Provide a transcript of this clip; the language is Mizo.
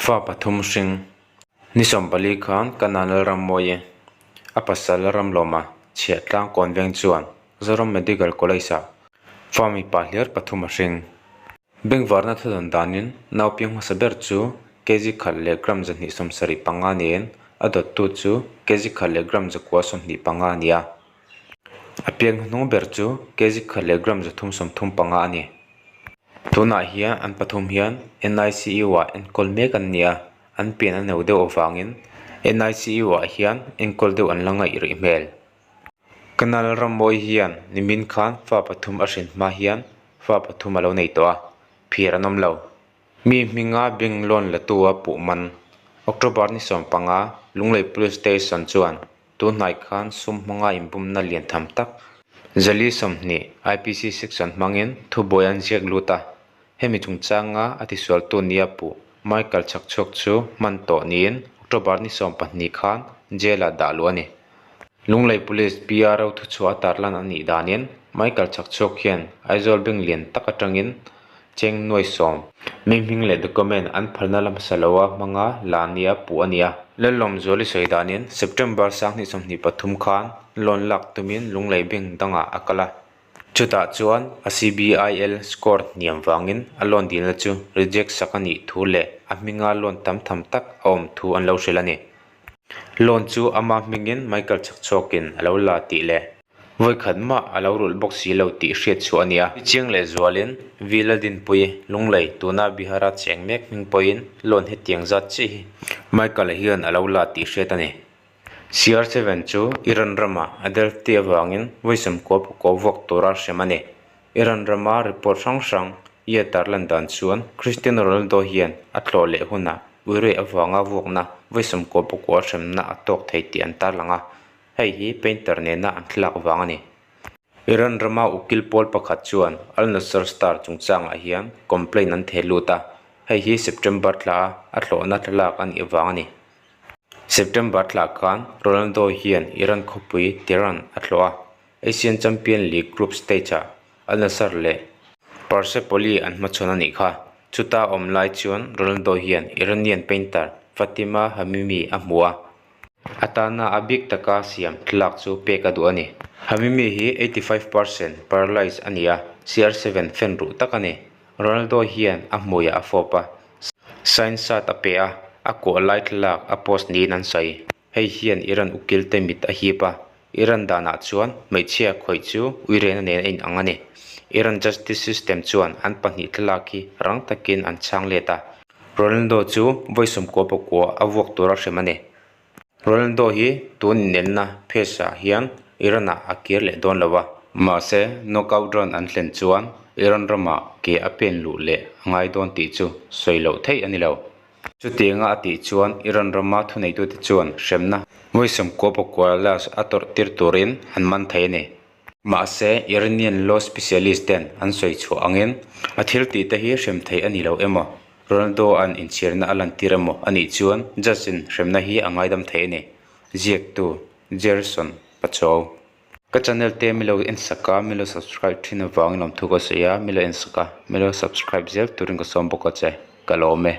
Fa pathum hring. Ni 14 khan Kanan Lalrammawii, a pasal Lalramlawma chhiahtlang kawnveng chuan Zoram Medical College-ah fa mipa hliar pathum a hring. Bengvarna thudawn danin naupiang hmasa ber chu kg khat leh gram 275 niin a dawttu chu kg khat leh gram 925 a ni a. A piang hnuhnung ber chu kg khat leh gram 335 a ni. Tunah hian an pathum hian NICU-ah enkawl mek an ni a, an pian a no deuh avangin NICU-ah hian enkawl deuh an la ngaih rih hmel. Kanal Rammawi hian nimin khan fa pathum a hrin hma hian fa pathum a lo nei tawh a, phir an awm lo. Mi hminga bank loan latu a puh man. October ni 15, Lunglei Police Station chuan Tunhnai khan sum hmanga inbumna lian tham tak Zali 20 IPC section hmangin thubuai an ziak lut a, hemi chungchanga a tisualtu nia puh Michael Chhakchhuak chu hman tawh niin October ni 12 khan jail-ah dah luh a ni. Lunglei Police PRO thuchhuah a tarlan a nih danin Michael Chhakchhuak hian Aizawl bank lian tak atangin Cheng nuai 10. Mi hming leh document an phalna la hmasa loa hmanga la nia puh a ni a. Lalawmzuali sawi danin September 2023 khan loan lak tumin Lunglei Bank dangah a kal a. Chutah chuan a CBIL score hniam vangin a loan dilna chu reject sak a nih thu leh a hminga loan tam tham tak a awm thu an lo hrilh a ni. Loan chu ama hmingin Michael Chhakchhuakin a lo la tih leh Vawikhat mah a lo rulh bawk si lo tih hriat chhuah a ni a. Chiang leh zualin V Laldinpui, Lunglei, tuna Bihara cheng mek hming pawhin loan hetiang zat chiah hi Michael-a hian a lo la tih hriat a ni. CR7 chu Iran rama a delhti avangin vawi 99 vuak tura hrem a ni. Iran rama report hrang hrang ia tarlan dan chuan Cristiano Ronaldo hian a tlawh leh hunah uirei avanga vuakna vawi 99 hremna a tawk thei tih an tarlang a. Hei hi painter nena an thlalak vang a ni. Iran rama ukil pawl pakhat chuan Al Nassr star chungchangah hian complaint an theh lut a, hei hi September thla a hlawhna thlalak a nih vang a ni. September thla khan Ronaldo hian Iran khawpui Tehran a tlawh a, Asian Champion League group stage-ah Al Nassr leh Persepoli an hmachhawn a nih kha. Chuta awm lai chuan Ronaldo hian Iranian painter Fatima Hamimi a hmu a. A tana a bik taka siam thlalak chu pek a duh a ni. Hamimi hi 85% paralyse a ni a, CR7 fan ruh tak a ni. Ronaldo hian a hmuiah a fawp a, sign sat a pe a, a kuah lai thlalak a post niin an sawi. Hei hian Iran ukil te mit a hip a, Iran danah chuan hmeichhia khawih chu uirena nen a inang a ni. Iran justice system chuan an pahnih thlalak hi rang takin an chhang let a. Ronaldo chu vawi 99 a vuak tura hrem a ni. Ronaldo hi tun inelna phase ah hian Iran ah a kir leh dawn lo a. Mahse, knockout round an thlen chuan Iran ramah ke a pen luh leh a ngai dawn tih chu sawi loh theih a ni lo. Chutianga a tih chuan Iran rama thuneitute chuan hremna vawi 99 lash a tawrh tir turin an man thei a ni. Mahse, Iranian law specialist ten an sawi chhuah angin a thil tih te hi hrem theih a ni lo emaw, Ronaldo an inchhirna a lantir emaw a nih chuan judge in hremna hi a ngaidam thei a ni, ziaktu Gerson Pachuau. Ka channel te milo en sak a, milo subscribe thin avangin lawmthu ka sawi a, milo en sak a, milo subscribe zel turin ka sawm bawk a che, ka lawm e.